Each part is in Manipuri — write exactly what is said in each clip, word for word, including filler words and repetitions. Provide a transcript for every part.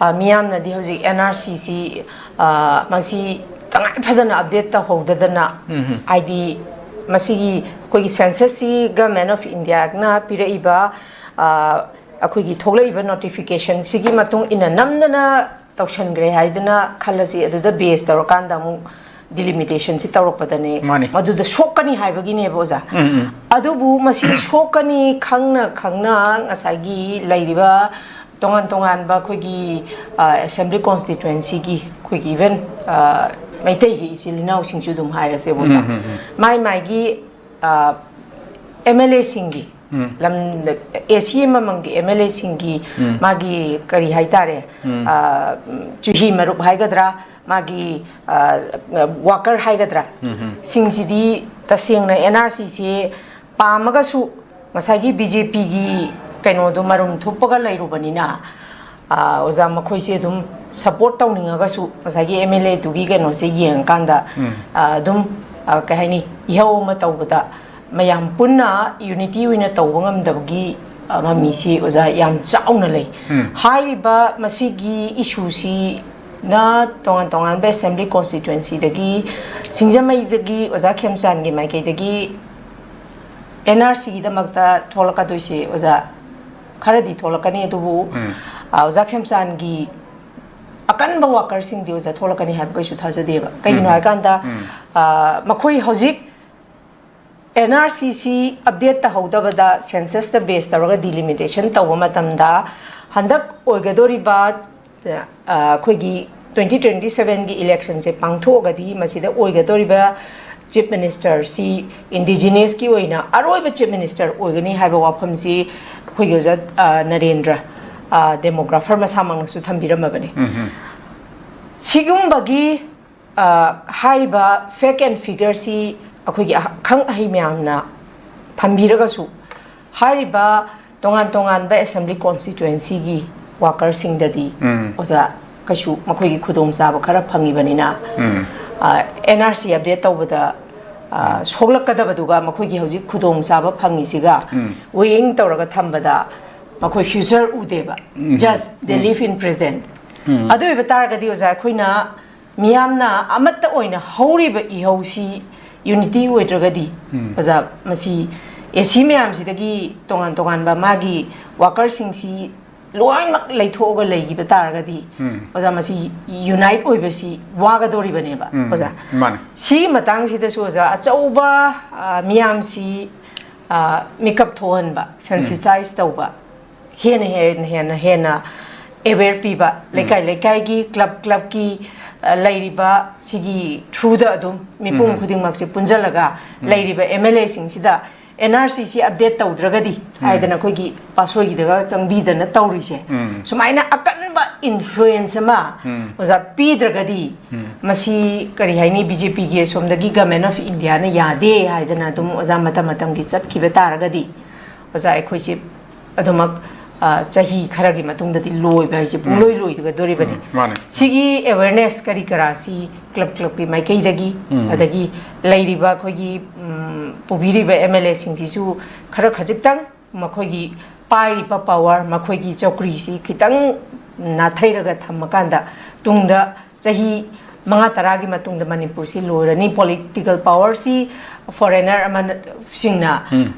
ꯑ, ꯃꯤꯌꯥꯝꯅꯗꯤ ꯍꯧꯖꯤꯛ ꯑꯦꯟ ꯑꯥꯔ ꯁꯤꯁꯤ, ꯑ, ꯃꯁꯤ ꯇꯉꯥꯏ ꯐꯗꯅ ꯑꯞꯗꯦꯠ ꯇꯧꯍꯧꯗꯗꯅ, ꯎꯝ, ꯎꯝ꯫ ꯍꯥꯏꯗꯤ ꯃꯁꯤꯒꯤ ꯑꯩꯈꯣꯏꯒꯤ ꯁꯦꯟꯁꯁꯁꯤ ꯒꯃꯦꯟ ꯑꯣꯐ ꯏꯟꯗꯤꯌꯥꯅ ꯄꯤꯔꯛꯏꯕ, ꯑ, ꯑꯩꯈꯣꯏꯒꯤ ꯊꯣꯛꯂꯛꯏꯕ ꯅꯣꯇꯤꯐꯤꯀꯦꯁꯟꯁꯤꯒꯤ ꯃꯇꯨꯡ ꯏꯟꯅ ꯅꯝꯗꯅ ꯇꯧꯁꯟꯈ꯭ꯔꯦ ꯍꯥꯏꯗꯅ ꯈꯜꯂꯁꯤ꯫ ꯑꯗꯨꯗ ꯕꯦꯁ ꯇꯧꯔꯀꯥꯟꯗ ꯑꯃꯨꯛ ꯗꯤꯂꯤꯃꯤꯇꯦꯁꯟꯁꯤ ꯇꯧꯔꯛꯄꯗꯅꯦ, ꯃꯥꯅꯤ꯫ ꯃꯗꯨꯗ ꯁꯣꯛꯀꯅꯤ ꯍꯥꯏꯕꯒꯤꯅꯦꯕ, ꯑꯣꯖꯥ꯫ ꯎꯝ, ꯎꯝ꯫ ꯑꯗꯨꯕꯨ ꯃꯁꯤ ꯁꯣꯛꯀꯅꯤ ꯈꯪꯅ ꯈꯪꯅ ꯉꯁꯥꯏꯒꯤ ꯂꯩꯔꯤꯕ ꯇꯣꯉꯥꯟ ꯇꯣꯉꯥꯟꯕ ꯑꯩꯈꯣꯏꯒꯤ, ꯑ, ꯑꯦꯁꯦꯝꯕ꯭ꯂꯤ ꯀꯣꯟꯁꯇꯤꯇ꯭ꯋꯦꯟꯁꯤꯒꯤ ꯑꯩꯈꯣꯏꯒꯤ ꯏꯚꯟ, ꯑ, ꯃꯩꯇꯩꯒꯤ ꯏꯆꯤꯜ ꯏꯅꯥꯎꯁꯤꯡꯁꯨ ꯑꯗꯨꯝ ꯍꯥꯏꯔꯁꯦꯕ, ꯑꯣꯖꯥ꯫ ꯎꯝ, ꯎꯝ, ꯎꯝ꯫ ꯃꯥꯏ ꯃꯥꯏꯒꯤ, ꯑ, ꯑꯦꯝ ꯑꯦꯜ ꯑꯦꯁꯤꯡꯒꯤ ꯎꯝ꯫ ꯂꯝ, ꯑꯦ ꯁꯤ ꯑꯃꯃꯝꯒꯤ ꯑꯦꯝ ꯑꯦꯜ ꯑꯦꯁꯤꯡꯒꯤ ꯎꯝ꯫ ꯃꯥꯒꯤ ꯀꯔꯤ ꯍꯥꯏꯇꯥꯔꯦ, ꯎꯝ꯫ ꯑ, ꯆꯨꯍꯤ ꯃꯔꯨꯞ ꯍꯥꯏꯒꯗ꯭ꯔꯥ, ꯃꯥꯒꯤ, ꯑ, ꯋꯥꯀꯔ ꯍꯥꯏꯒꯗ꯭ꯔꯥ, ꯎꯝ, ꯎꯝ꯫ ꯁꯤꯡꯁꯤꯗꯤ ꯇꯁꯦꯡꯅ ꯑꯦꯟ ꯑꯥꯔ ꯁꯤꯁꯦ ꯄꯥꯝꯃꯒꯁꯨ ꯉꯁꯥꯏꯒꯤ ꯕꯤ ꯖꯦ ꯄꯤꯒꯤ ꯀꯩꯅꯣꯗꯣ ꯃꯔꯨꯝ ꯊꯨꯞꯄꯒ ꯂꯩꯔꯨꯕꯅꯤꯅ, ꯑ, ꯑꯣꯖꯥ, ꯃꯈꯣꯏꯁꯦ ꯑꯗꯨꯝ ꯁꯄꯣꯔꯠ ꯇꯧꯅꯤꯡꯉꯒꯁꯨ ꯉꯁꯥꯏꯒꯤ ꯑꯦꯝ ꯑꯦꯜ ꯑꯦꯗꯨꯒꯤ ꯀꯩꯅꯣꯁꯦ ꯌꯦꯡꯉꯀꯥꯟꯗ, ꯎꯝ꯫ ꯑ, ꯑꯗꯨꯝ, ꯑ, ꯀꯩ ꯍꯥꯏꯅꯤ, ꯏꯍꯧ ꯑꯃ ꯇꯧꯕꯗ ꯃꯌꯥꯝ ꯄꯨꯟꯅ ꯌꯨꯅꯤꯇꯤ ꯑꯣꯏꯅ ꯇꯧꯕ ꯉꯝꯗꯕꯒꯤ, ꯑ, ꯃꯃꯤꯁꯤ, ꯑꯣꯖꯥ, ꯌꯥꯝ ꯆꯥꯎꯅ ꯂꯩ꯫ ꯎꯝ꯫ ꯍꯥꯏꯔꯤꯕ ꯃꯁꯤꯒꯤ ꯏꯁꯨꯁꯤꯅ ꯇꯣꯉꯥꯟ ꯇꯣꯉꯥꯟꯕ ꯑꯦꯁꯦꯝꯕ꯭ꯂꯤ ꯀꯣꯟꯁꯇꯤꯇ꯭ꯋꯦꯟꯁꯤꯗꯒꯤ, ꯁꯤꯡꯖꯃꯩꯗꯒꯤ, ꯑꯣꯖꯥ ꯈꯦꯝꯆꯥꯟꯒꯤ ꯃꯥꯏꯀꯩꯗꯒꯤ ꯑꯦꯟ ꯑꯥꯔ ꯁꯤꯒꯤꯗꯃꯛꯇ ꯊꯣꯛꯂꯛꯀꯗꯣꯏꯁꯦ, ꯑꯣꯖꯥ, ꯈꯔꯗꯤ ꯊꯣꯛꯂꯛꯀꯅꯤ, ꯑꯗꯨꯕꯨ, ꯎꯝ꯫ ꯑ, ꯑꯣꯖꯥ ꯈꯦꯝꯆꯥꯟꯒꯤ ꯑꯀꯟꯕ ꯋꯥꯀꯔꯁꯤꯡꯗꯤ, ꯑꯣꯖꯥ, ꯊꯣꯛꯂꯛꯀꯅꯤ ꯍꯥꯏꯕ ꯀꯩꯁꯨ ꯊꯥꯖꯗꯦꯕ꯫ ꯀꯩꯒꯤꯅꯣ ꯎꯝ꯫ ꯍꯥꯏꯀꯥꯟꯗ, ꯎꯝ꯫ ꯑ, ꯃꯈꯣꯏ ꯍꯧꯖꯤꯛ ꯑꯦꯟ ꯑꯥꯔ ꯁꯤꯁꯤ ꯑꯞꯗꯦꯠ ꯇꯧꯍꯧꯗꯕꯗ, ꯁꯦꯟꯁꯁꯇ ꯕꯦꯁ ꯇꯧꯔꯒ ꯗꯤꯂꯤꯃꯤꯇꯦꯁꯟ ꯇꯧꯕ ꯃꯇꯝꯗ, ꯍꯟꯗꯛ ꯑꯣꯏꯒꯗꯧꯔꯤꯕ, ꯑ, ꯑꯩꯈꯣꯏꯒꯤ ꯇ꯭ꯋꯦꯟꯇꯤ ꯇ꯭ꯋꯦꯟꯇꯤ ꯁꯚꯦꯟꯒꯤ ꯏꯂꯦꯛꯁꯟꯁꯦ ꯄꯥꯡꯊꯣꯛꯑꯒꯗꯤ, ꯃꯁꯤꯗ ꯑꯣꯏꯒꯗꯧꯔꯤꯕ ꯆꯤꯐ ꯃꯤꯅꯤꯁꯇꯔꯁꯤ ꯏꯟꯗꯤꯖꯤꯅꯁꯀꯤ ꯑꯣꯏꯅ ꯑꯔꯣꯏꯕ ꯆꯤꯐ ꯃꯤꯅꯤꯁꯇꯔ ꯑꯣꯏꯒꯅꯤ ꯍꯥꯏꯕ ꯋꯥꯐꯝꯁꯤ ꯑꯩꯈꯣꯏꯒꯤ ꯑꯣꯖꯥ, ꯑ, ꯅꯔꯦꯟꯗ꯭ꯔ, ꯑ, ꯗꯦꯃꯣꯒ꯭ꯔꯥꯐꯔ ꯃꯁꯥꯃꯛꯅꯁꯨ ꯊꯝꯕꯤꯔꯝꯃꯕꯅꯤ꯫ ꯎꯝ, ꯎꯝ꯫ ꯁꯤꯒꯨꯝꯕꯒꯤ, ꯑ, ꯍꯥꯏꯔꯤꯕ ꯐꯦꯛ ꯑꯦꯟ ꯐꯤꯒꯔꯁꯤ ꯑꯩꯈꯣꯏꯒꯤ ꯑꯈꯪ ꯑꯍꯩ ꯃꯌꯥꯝꯅ ꯊꯝꯕꯤꯔꯒꯁꯨ, ꯍꯥꯏꯔꯤꯕ ꯇꯣꯉꯥꯟ ꯇꯣꯉꯥꯟꯕ ꯑꯦꯁꯦꯝꯕ꯭ꯂꯤ ꯀꯣꯟꯁꯇꯤꯇ꯭ꯋꯦꯟꯁꯤꯒꯤ ꯋꯥꯀꯔꯁꯤꯡꯗꯗꯤ, ꯎꯝ꯫ ꯑꯣꯖꯥ, ꯀꯩꯁꯨ ꯃꯈꯣꯏꯒꯤ ꯈꯨꯗꯣꯡꯆꯥꯕ ꯈꯔ ꯐꯪꯉꯤꯕꯅꯤꯅ, ꯎꯝ꯫ ꯑ, ꯑꯦꯟ ꯑꯥꯔ ꯁꯤ ꯑꯞꯗꯦꯠ ꯇꯧꯕꯗ, ꯑ, ꯎꯝ꯫ ꯁꯣꯛꯂꯛꯀꯗꯕꯗꯨꯒ ꯃꯈꯣꯏꯒꯤ ꯍꯧꯖꯤꯛ ꯈꯨꯗꯣꯡꯆꯥꯕ ꯐꯪꯉꯤꯁꯤꯒ ꯎꯝ꯫ ꯋꯦꯌꯤꯡ ꯇꯧꯔꯒ ꯊꯝꯕꯗ, ꯃꯈꯣꯏ future ꯎꯗꯦꯕ, just they live in present꯫ ꯑꯗꯨ ꯑꯣꯏꯕ ꯇꯥꯔꯒꯗꯤ ꯑꯣꯖꯥ, ꯑꯩꯈꯣꯏꯅ ꯃꯤꯌꯥꯝꯅ ꯑꯃꯠꯇ ꯑꯣꯏꯅ ꯍꯧꯔꯤꯕ ꯏꯍꯧꯁꯤ unity ꯑꯣꯏꯗ꯭ꯔꯒꯗꯤ, ꯑꯣꯖꯥ, ꯃꯁꯤ ꯑꯦ ꯁꯤ ꯃꯌꯥꯝꯁꯤꯗꯒꯤ ꯇꯣꯉꯥꯟ ꯇꯣꯉꯥꯟꯕ ꯃꯥꯒꯤ workerꯁꯤꯡꯁꯤ ꯂꯣꯏꯅꯃꯛ ꯂꯩꯊꯣꯛꯑꯒ ꯂꯩꯈꯤꯕ ꯇꯥꯔꯒꯗꯤ, ꯑꯣꯖꯥ, ꯃꯁꯤ unite ꯑꯣꯏꯕꯁꯤ ꯋꯥꯒꯗꯧꯔꯤꯕꯅꯦꯕ, ꯑꯣꯖꯥ꯫ ꯃꯥꯅꯦ꯫ ꯁꯤꯒꯤ ꯃꯇꯥꯡꯁꯤꯗꯁꯨ ꯑꯣꯖꯥ, ꯑꯆꯧꯕ, ꯑ, ꯃꯤꯌꯥꯝꯁꯤ, ꯑ, ꯃꯤꯀꯞ ꯊꯣꯛꯍꯟꯕ, sensitize ꯇꯧꯕ, ꯍꯦꯟꯅ ꯍꯦꯟꯅ ꯍꯦꯟꯅ ꯍꯦꯟꯅ aware ꯄꯤꯕ, ꯂꯩꯀꯥꯏ ꯂꯩꯀꯥꯏꯒꯤ, club clubꯀꯤ, ꯑ, ꯂꯩꯔꯤꯕ ꯁꯤꯒꯤ throughꯗ ꯑꯗꯨꯝ ꯃꯤꯄꯨꯝ ꯈꯨꯗꯤꯡꯃꯛꯁꯦ ꯄꯨꯟꯁꯤꯜꯂꯒ ꯂꯩꯔꯤꯕ M L Aꯁꯤꯡꯁꯤꯗ N R C ꯁꯤ update ꯇꯧꯗ꯭ꯔꯒꯗꯤ ꯍꯥꯏꯗꯅ ꯑꯩꯈꯣꯏꯒꯤ ꯄꯥꯁꯣꯏꯒꯤꯗꯒ ꯆꯪꯕꯤꯗꯅ ꯇꯧꯔꯤꯁꯦ, ꯁꯨꯃꯥꯏꯅ ꯑꯀꯟꯕ influence ꯑꯃ ꯑꯣꯖꯥ ꯄꯤꯗ꯭ꯔꯒꯗꯤ, ꯃꯁꯤ ꯀꯔꯤ ꯍꯥꯏꯅꯤ, B J Pꯒꯤ ꯑꯁꯣꯝꯗꯒꯤ Government of Indiaꯅ ꯌꯥꯗꯦ ꯍꯥꯏꯗꯅ ꯑꯗꯨꯝ ꯑꯣꯖꯥ ꯃꯇꯝ ꯃꯇꯝꯒꯤ ꯆꯠꯈꯤꯕ ꯇꯥꯔꯒꯗꯤ, ꯑꯣꯖꯥ, ꯑꯩꯈꯣꯏꯁꯦ ꯑꯗꯨꯃꯛ, ꯑ, ꯆꯍꯤ ꯈꯔꯒꯤ ꯃꯇꯨꯡꯗꯗꯤ ꯂꯣꯏꯕ ꯍꯥꯏꯁꯦ ꯄꯨꯡꯂꯣꯏ ꯂꯣꯏꯒꯗꯣꯔꯤꯕꯅꯤ꯫ ꯃꯥꯅꯦ꯫ ꯁꯤꯒꯤ awareness ꯀꯔꯤ ꯀꯔꯥꯁꯤ club clubꯀꯤ ꯃꯥꯏꯀꯩꯗꯒꯤ, ꯑꯗꯒꯤ ꯂꯩꯔꯤꯕ ꯑꯩꯈꯣꯏꯒꯤ, ꯎꯝ, ꯄꯨꯕꯤꯔꯤꯕ M L Aꯁꯤꯡꯁꯤꯁꯨ ꯈꯔ ꯈꯖꯤꯛꯇꯪ ꯃꯈꯣꯏꯒꯤ ꯄꯥꯏꯔꯤꯕ power, ꯃꯈꯣꯏꯒꯤ ꯆꯧꯀ꯭ꯔꯤꯁꯤ ꯈꯤꯇꯪ ꯅꯥꯊꯩꯔꯒ ꯊꯝꯃꯀꯥꯟꯗ, ꯇꯨꯡꯗ ꯆꯍꯤ ꯃꯉꯥ ꯇꯔꯥꯒꯤ ꯃꯇꯨꯡꯗ ꯃꯅꯤꯄꯨꯔꯁꯤ ꯂꯣꯏꯔꯅꯤ, political powerꯁꯤ foreigner ꯑꯃꯅ, ꯁꯤꯡꯅ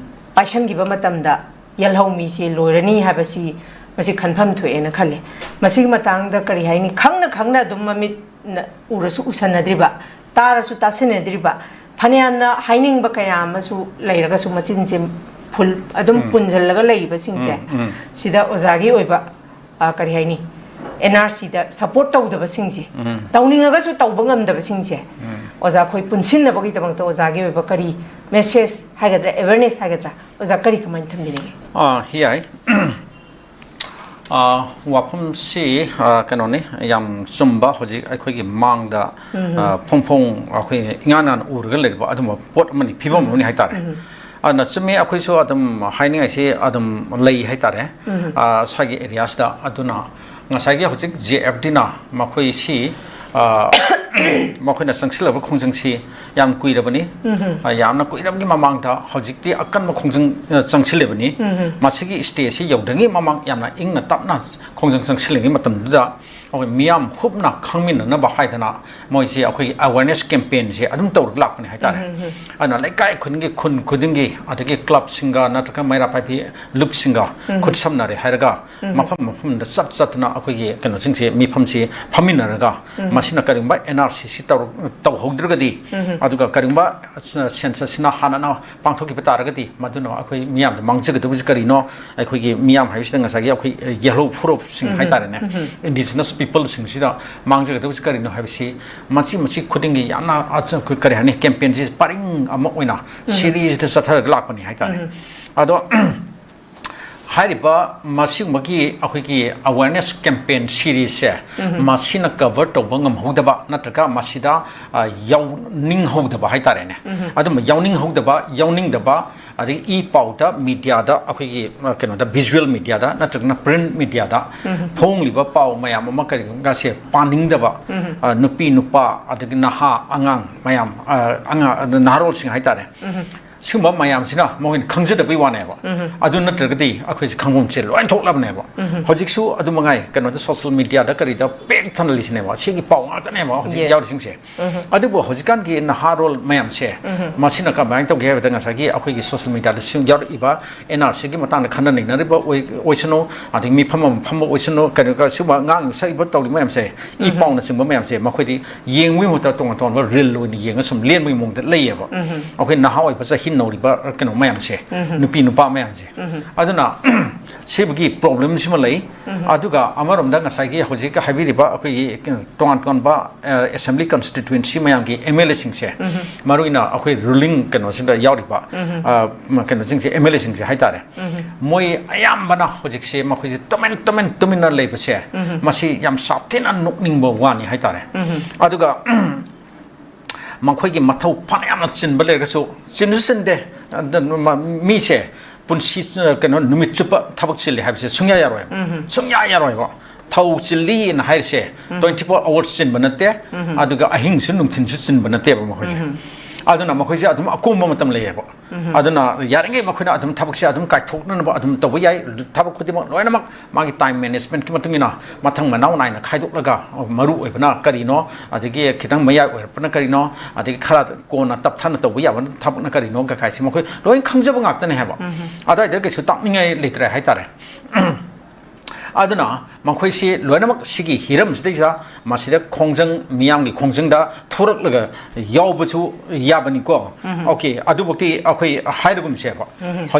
ꯄꯥꯏꯁꯟꯈꯤꯕ ꯃꯇꯝꯗ ꯌꯦꯜꯍꯧꯃꯤꯁꯤ ꯂꯣꯏꯔꯅꯤ ꯍꯥꯏꯕꯁꯤ, ꯃꯁꯤ confirm ꯊꯣꯛꯑꯦꯅ ꯈꯜꯂꯦ꯫ ꯃꯁꯤꯒꯤ ꯃꯇꯥꯡꯗ ꯀꯔꯤ ꯍꯥꯏꯅꯤ, ꯈꯪꯅ ꯈꯪꯅ ꯑꯗꯨꯝ ꯃꯃꯤꯠꯅ ꯎꯔꯁꯨ ꯎꯁꯟꯅꯗ꯭ꯔꯤꯕ, ꯇꯥꯔꯁꯨ ꯇꯥꯁꯤꯟꯅꯗ꯭ꯔꯤꯕ, ꯐꯅꯌꯥꯝꯅ ꯍꯥꯏꯅꯤꯡꯕ ꯀꯌꯥ ꯑꯃꯁꯨ ꯂꯩꯔꯒꯁꯨ, ꯃꯆꯤꯟꯁꯦ ꯐꯨꯜ ꯑꯗꯨꯝ ꯄꯨꯟꯁꯤꯜꯂꯒ ꯂꯩꯔꯤꯕꯁꯤꯡꯁꯦ, ꯁꯤꯗ ꯑꯣꯖꯥꯒꯤ ꯑꯣꯏꯕ, ꯑ, ꯀꯔꯤ ꯍꯥꯏꯅꯤ, N R Cꯗ support ꯇꯧꯗꯕꯁꯤꯡꯁꯦ, ꯇꯧꯅꯤꯡꯉꯒꯁꯨ ꯇꯧꯕ ꯉꯝꯗꯕꯁꯤꯡꯁꯦ, ꯑꯣꯖꯥ, ꯑꯩꯈꯣꯏ ꯄꯨꯟꯁꯤꯟꯅꯕꯒꯤꯗꯃꯛꯇ ꯑꯣꯖꯥꯒꯤ ꯑꯣꯏꯕ ꯀꯔꯤ message ꯍꯥꯏꯒꯗ꯭ꯔꯥ, awareness ꯍꯥꯏꯒꯗ꯭ꯔꯥ, ꯑꯣꯖꯥ, ꯀꯔꯤ ꯀꯃꯥꯏꯅ ꯊꯝꯕꯤꯅꯤꯡꯉꯤ? ꯑꯥ, ꯌꯥꯏ꯫ ꯑꯥ, ꯋꯥꯐꯝꯁꯤ, ꯑꯥ, ꯀꯩꯅꯣꯅꯤ, ꯌꯥꯝ ꯆꯨꯝꯕ, ꯍꯧꯖꯤꯛ ꯑꯩꯈꯣꯏꯒꯤ ꯃꯥꯡꯗ, ꯑꯥ, ꯐꯣꯡ ꯐꯣꯡ ꯑꯩꯈꯣꯏ ꯏꯉꯥꯟ ꯉꯥꯟꯅ ꯎꯔꯒ ꯂꯩꯔꯤꯕ ꯑꯗꯨꯝꯕ ꯄꯣꯠ ꯑꯃꯅꯤ, ꯐꯤꯕꯝ ꯑꯃꯅꯤ ꯍꯥꯏꯇꯥꯔꯦ꯫ ꯑꯗꯨꯅ ꯆꯨꯝꯃꯤ, ꯑꯩꯈꯣꯏꯁꯨ ꯑꯗꯨꯝ ꯍꯥꯏꯅꯤꯡꯉꯥꯏꯁꯤ ꯑꯗꯨꯝ ꯂꯩ ꯍꯥꯏꯇꯥꯔꯦ, ꯑꯥ, ꯁ꯭ꯋꯥꯏꯒꯤ areasꯗ꯫ ꯑꯗꯨꯅ ꯉꯁꯥꯏꯒꯤ ꯍꯧꯖꯤꯛ J F Dꯅ ꯃꯈꯣꯏꯁꯤ, ꯑꯥ, ꯃꯈꯣꯏꯅ ꯆꯪꯁꯤꯜꯂꯕ ꯈꯣꯡꯖꯪꯁꯤ ꯌꯥꯝ ꯀꯨꯏꯔꯕꯅꯤ꯫ ꯑ, ꯌꯥꯝꯅ ꯀꯨꯏꯔꯕꯒꯤ ꯃꯃꯥꯡꯗ ꯍꯧꯖꯤꯛꯇꯤ ꯑꯀꯟꯕ ꯈꯣꯡꯖꯪ, ꯑ, ꯆꯪꯁꯤꯜꯂꯤꯕꯅꯤ꯫ ꯃꯁꯤꯒꯤ stage ꯁꯤ ꯌꯧꯗ꯭ꯔꯤꯉꯩ ꯃꯃꯥꯡ ꯌꯥꯝꯅ ꯏꯪꯅ ꯇꯞꯅ ꯈꯣꯡꯖꯪ ꯆꯪꯁꯤꯜꯂꯤꯉꯩ ꯃꯇꯝꯗꯨꯗ ꯑꯩꯈꯣꯏ ꯃꯤꯌꯥꯝ ꯍꯨꯞꯅ ꯈꯪꯃꯤꯟꯅꯅꯕ ꯍꯥꯏꯗꯅ ꯃꯣꯏꯁꯦ ꯑꯩꯈꯣꯏꯒꯤ awareness campaign ꯁꯦ ꯑꯗꯨꯝ ꯇꯧꯔꯒ ꯂꯥꯛꯄꯅꯦ ꯍꯥꯏꯇꯥꯔꯦ꯫ ꯑꯗꯨꯅ ꯂꯩꯀꯥꯏ ꯈꯨꯗꯤꯡꯒꯤ, ꯈꯨꯟ ꯈꯨꯗꯤꯡꯒꯤ, ꯑꯗꯒꯤ club ꯁꯤꯡꯒ ꯅꯠꯇ꯭ꯔꯒ ꯃꯩꯔꯥ ꯄꯥꯏꯕꯤ ꯂꯨꯞꯁꯤꯡꯒ ꯈꯨꯠꯁꯝꯅꯔꯦ ꯍꯥꯏꯔꯒ ꯃꯐꯝ ꯃꯐꯝꯗ ꯆꯠ ꯆꯠꯇꯅ ꯑꯩꯈꯣꯏꯒꯤ ꯀꯩꯅꯣꯁꯤꯡꯁꯦ, ꯃꯤꯐꯝꯁꯤ ꯐꯝꯃꯤꯟꯅꯔꯒ ꯃꯁꯤꯅ ꯀꯔꯤꯒꯨꯝꯕ N R C C ꯇꯧꯔ-, ꯇꯧꯍꯧꯗ꯭ꯔꯒꯗꯤ, ꯑꯗꯨꯒ ꯀꯔꯤꯒꯨꯝꯕ census ꯁꯤꯅ ꯍꯥꯟꯅꯅ ꯄꯥꯡꯊꯣꯛꯈꯤꯕ ꯇꯥꯔꯒꯗꯤ ꯃꯗꯨꯅ ꯑꯩꯈꯣꯏ ꯃꯤꯌꯥꯝꯗ ꯃꯥꯡꯖꯒꯗꯕꯁꯤ ꯀꯔꯤꯅꯣ? ꯑꯩꯈꯣꯏꯒꯤ ꯃꯤꯌꯥꯝ ꯍꯥꯏꯕꯁꯤꯗ ꯉꯁꯥꯏꯒꯤ ꯑꯩꯈꯣꯏ, ꯑ, ꯌꯦꯜꯍꯧ ꯐꯨꯔꯨꯞꯁꯤꯡ ꯍꯥꯏꯇꯥꯔꯦꯅꯦ, indigenous people ꯁꯤꯡꯁꯤꯗ ꯃꯥꯡꯖꯒꯗꯕꯁꯤ ꯀꯔꯤꯅꯣ ꯍꯥꯏꯕꯁꯤ ꯃꯆꯤ ꯃꯆꯤ ꯈꯨꯗꯤꯡꯒꯤ ꯌꯥꯝꯅ, ꯑ, ꯑꯩꯈꯣꯏ ꯀꯔꯤ ꯍꯥꯏꯅꯤ, campaign ꯁꯤ ꯄꯔꯤꯡ ꯑꯃ ꯑꯣꯏꯅ series ꯇ ꯆꯠꯊꯔꯒ ꯂꯥꯛꯄꯅꯤ ꯍꯥꯏꯇꯥꯔꯦ꯫ ꯑꯗꯣ ꯍꯥꯏꯔꯤꯕ ꯃꯁꯤꯒꯨꯝꯕꯒꯤ ꯑꯩꯈꯣꯏꯒꯤ awareness campaign series ꯁꯦ ꯃꯁꯤꯅ cover ꯇꯧꯕ ꯉꯝꯍꯧꯗꯕ ꯅꯠꯇ꯭ꯔꯒ ꯃꯁꯤꯗ, ꯑ, ꯌꯥꯎꯅꯤꯡꯍꯧꯗꯕ ꯍꯥꯏꯇꯥꯔꯦꯅꯦ꯫ ꯑꯗꯨꯝꯕ ꯌꯥꯎꯅꯤꯡꯍꯧꯗꯕ, ꯌꯥꯎꯅꯤꯡꯗꯕ, ꯑꯗꯒꯤ ꯏ ꯄꯥꯎꯗ, media ꯗ, ꯑꯩꯈꯣꯏꯒꯤ, ꯑ, ꯀꯩꯅꯣꯗ, visual media ꯗ ꯅꯠꯇ꯭ꯔꯒꯅ print media ꯗ ꯐꯣꯡꯂꯤꯕ ꯄꯥꯎ ꯃꯌꯥꯝ ꯑꯃ ꯀꯔꯤꯒꯨꯝꯕꯒꯁꯦ ꯄꯥꯅꯤꯡꯗꯕ, ꯑ, ꯅꯨꯄꯤ ꯅꯨꯄꯥ ꯑꯗꯒꯤ ꯅꯍꯥ ꯑꯉꯥꯡ ꯃꯌꯥꯝ, ꯑ, ꯑꯉꯥꯡ, ꯑꯗ ꯅꯍꯥꯔꯣꯜꯁꯤꯡ ꯍꯥꯏꯇꯥꯔꯦ꯫ ꯁꯤꯒꯨꯝꯕ ꯃꯌꯥꯝꯁꯤꯅ ꯃꯈꯣꯏꯅ ꯈꯪꯖꯗꯕꯩ ꯋꯥꯅꯦꯕ꯫ ꯑꯗꯨ ꯅꯠꯇ꯭ꯔꯒꯗꯤ ꯑꯩꯈꯣꯏꯁꯦ ꯈꯪꯐꯝꯁꯦ ꯂꯣꯏ ꯊꯣꯛꯂꯕꯅꯦꯕ꯫ ꯍꯧꯖꯤꯛꯁꯨ ꯑꯗꯨ ꯃꯉꯥꯏ, ꯀꯩꯅꯣꯗ, social media ꯗ ꯀꯔꯤꯗ ꯄꯤꯛ ꯊꯟꯅ ꯂꯩꯁꯤꯅꯦꯕ, ꯁꯤꯒꯤ ꯄꯥꯎ ꯉꯥꯛꯇꯅꯦꯕ ꯍꯧꯖꯤꯛ Yes. ꯌꯥꯎꯔꯤꯁꯤꯡꯁꯦ꯫ ꯑꯗꯨꯕꯨ ꯍꯧꯖꯤꯛꯀꯥꯟꯒꯤ ꯅꯍꯥꯔꯣꯜ ꯃꯌꯥꯝꯁꯦ ꯃꯁꯤꯅ ꯀꯃꯥꯏꯅ ꯇꯧꯒꯦ ꯍꯥꯏꯕꯗ, ꯉꯁꯥꯏꯒꯤ ꯑꯩꯈꯣꯏꯒꯤ social media ꯗ ꯁꯨꯝ ꯌꯥꯎꯔꯛꯏꯕ N R C ꯒꯤ ꯃꯇꯥꯡꯗ ꯈꯟꯅ ꯅꯩꯅꯔꯤꯕ ꯑꯣꯏ-, ꯑꯣꯏꯁꯅꯨ, ꯑꯗꯒꯤ ꯃꯤꯐꯝ ꯑꯃ ꯐꯝꯕ ꯑꯣꯏꯁꯅꯨ, ꯀꯩꯅꯣ, ꯁꯤꯒꯨꯝꯕ ꯉꯥꯡꯉꯤꯕ ꯁꯛꯏꯕ ꯇꯧꯔꯤꯕ ꯃꯌꯥꯝꯁꯦ, ꯏ ꯄꯥꯎꯅꯆꯤꯡꯕ ꯃꯌꯥꯝꯁꯦ, ꯃꯈꯣꯏꯗꯤ ꯌꯦꯡꯕꯒꯤ ꯃꯍꯨꯠꯇ ꯇꯣꯉꯥꯟ ꯇꯣꯉꯥꯟꯕ reel ꯑꯣꯏꯅ ꯌꯦꯡꯉ ꯁꯨꯝ ꯂꯦꯟꯕꯒꯤ ꯃꯑꯣꯡꯗ ꯂꯩꯌꯦꯕ꯫ ꯑꯩꯈꯣꯏ ꯅꯍꯥ ꯑꯣꯏꯕ ꯆꯍꯤ ꯅꯧꯔꯤꯕ ꯀꯩꯅꯣ ꯃꯌꯥꯝꯁꯦ, ꯅꯨꯄꯤ ꯅꯨꯄꯥ ꯃꯌꯥꯝꯁꯦ꯫ ꯑꯗꯨꯅ ꯁꯤꯕꯒꯤ problem ꯁꯤꯃ ꯂꯩ꯫ ꯑꯗꯨꯒ ꯑꯃꯔꯣꯝꯗ ꯉꯁꯥꯏꯒꯤ ꯍꯧꯖꯤꯛ ꯍꯥꯏꯕꯤꯔꯤꯕ ꯑꯩꯈꯣꯏꯒꯤ ꯇꯣꯉꯥꯟ ꯇꯣꯉꯥꯟꯕ, ꯑ, assembly constituency ꯃꯌꯥꯝꯒꯤ M L A ꯁꯤꯡꯁꯦ, ꯃꯔꯨꯑꯣꯏꯅ ꯑꯩꯈꯣꯏ ruling ꯀꯩꯅꯣꯁꯤꯗ ꯌꯥꯎꯔꯤꯕ, ꯑ, ꯀꯩꯅꯣꯁꯤꯡꯁꯦ, M L A ꯁꯤꯡꯁꯦ ꯍꯥꯏꯇꯥꯔꯦ, ꯃꯣꯏ ꯑꯌꯥꯝꯕꯅ ꯍꯧꯖꯤꯛꯁꯦ ꯃꯈꯣꯏꯁꯦ ꯇꯨꯃꯤꯟ ꯇꯨꯃꯤꯟ ꯇꯨꯃꯤꯟꯅ ꯂꯩꯕꯁꯦ, ꯃꯁꯤ ꯌꯥꯝ ꯁꯥꯊꯤꯅ ꯅꯣꯛꯅꯤꯡꯕ ꯋꯥꯅꯤ ꯍꯥꯏꯇꯥꯔꯦ꯫ ꯑꯗꯨꯒ ꯃꯈꯣꯏꯒꯤ ꯃꯊꯧ ꯐꯅ ꯌꯥꯝꯅ ꯆꯤꯟꯕ ꯂꯩꯔꯒꯁꯨ, ꯆꯤꯟꯁꯨ ꯆꯤꯟꯗꯦ, ꯑꯗ ꯃ-, ꯃꯤꯁꯦ ꯄꯨꯟꯁꯤ, ꯑ, ꯀꯩꯅꯣ, ꯅꯨꯃꯤꯠ ꯆꯨꯞꯄ ꯊꯕꯛ ꯆꯤꯜꯂꯤ ꯍꯥꯏꯕꯁꯦ ꯁꯨꯡꯌꯥ ꯌꯥꯔꯣꯏꯕ꯫ ꯁꯨꯡꯌꯥ ꯌꯥꯔꯣꯏꯕ꯫ ꯊꯧ ꯆꯤꯜꯂꯤꯅ ꯍꯥꯏꯔꯤꯁꯦ ꯇ꯭ꯋꯦꯟꯇꯤ ꯐꯣꯔ ꯑꯋꯥꯔꯁ ꯆꯤꯟꯕ ꯅꯠꯇꯦ, ꯑꯗꯨꯒ ꯑꯍꯤꯡꯁꯨ ꯅꯨꯡꯊꯤꯜꯁꯨ ꯆꯤꯟꯕ ꯅꯠꯇꯦꯕ ꯃꯈꯣꯏꯁꯦ꯫ ꯑꯗꯨꯅ ꯃꯈꯣꯏꯁꯦ ꯑꯗꯨꯝ ꯑꯀꯣꯝꯕ ꯃꯇꯝ ꯂꯩꯌꯦꯕ꯫ ꯑꯗꯨꯅ ꯌꯥꯔꯤꯉꯩ ꯃꯈꯣꯏꯅ ꯑꯗꯨꯝ ꯊꯕꯛꯁꯦ ꯑꯗꯨꯝ ꯀꯥꯏꯊꯣꯛꯅꯅꯕ ꯑꯗꯨꯝ ꯇꯧꯕ ꯌꯥꯏ꯫ ꯊꯕꯛ ꯈꯨꯗꯤꯡꯃꯛ ꯂꯣꯏꯅꯃꯛ ꯃꯥꯒꯤ ꯇꯥꯏꯝ ꯃꯦꯅꯦꯖꯃꯦꯟꯠꯀꯤ ꯃꯇꯨꯡ ꯏꯟꯅ ꯃꯊꯪ ꯃꯅꯥꯎ ꯅꯥꯏꯅ ꯈꯥꯏꯗꯣꯛꯂꯒ, ꯃꯔꯨ ꯑꯣꯏꯕꯅ ꯀꯔꯤꯅꯣ, ꯑꯗꯒꯤ ꯈꯤꯇꯪ ꯃꯌꯥꯏ ꯑꯣꯏꯔꯛꯄꯅ ꯀꯔꯤꯅꯣ, ꯑꯗꯒꯤ ꯈꯔ ꯀꯣꯟꯅ ꯇꯞꯊꯅ ꯇꯧꯕ ꯌꯥꯕ ꯊꯕꯛꯅ ꯀꯔꯤꯅꯣ ꯀꯀꯥꯏꯁꯦ ꯃꯈꯣꯏ ꯂꯣꯏ ꯈꯪꯖꯕ ꯉꯥꯛꯇꯅꯦ ꯍꯥꯏꯕ꯫ ꯑꯗꯨꯋꯥꯏꯗ ꯀꯩꯁꯨ ꯇꯥꯛꯅꯤꯡꯉꯥꯏ ꯂꯩꯇ꯭ꯔꯦ ꯍꯥꯏꯇꯥꯔꯦ꯫ ꯑꯗꯨꯅ ꯃꯈꯣꯏꯁꯤ ꯂꯣꯏꯅꯃꯛ ꯁꯤꯒꯤ ꯍꯤꯔꯝꯁꯤꯗꯩꯁꯤꯗ ꯃꯁꯤꯗ ꯈꯣꯡꯖꯪ, ꯃꯤꯌꯥꯝꯒꯤ ꯈꯣꯡꯖꯪꯗ ꯊꯣꯔꯛꯂꯒ ꯌꯥꯎꯕꯁꯨ ꯌꯥꯕꯅꯤꯀꯣ꯫ ꯑꯣꯀꯦ, ꯑꯗꯨꯃꯛꯇꯤ ꯑꯩꯈꯣꯏ ꯍꯥꯏꯔꯒꯨꯝꯁꯦꯕ꯫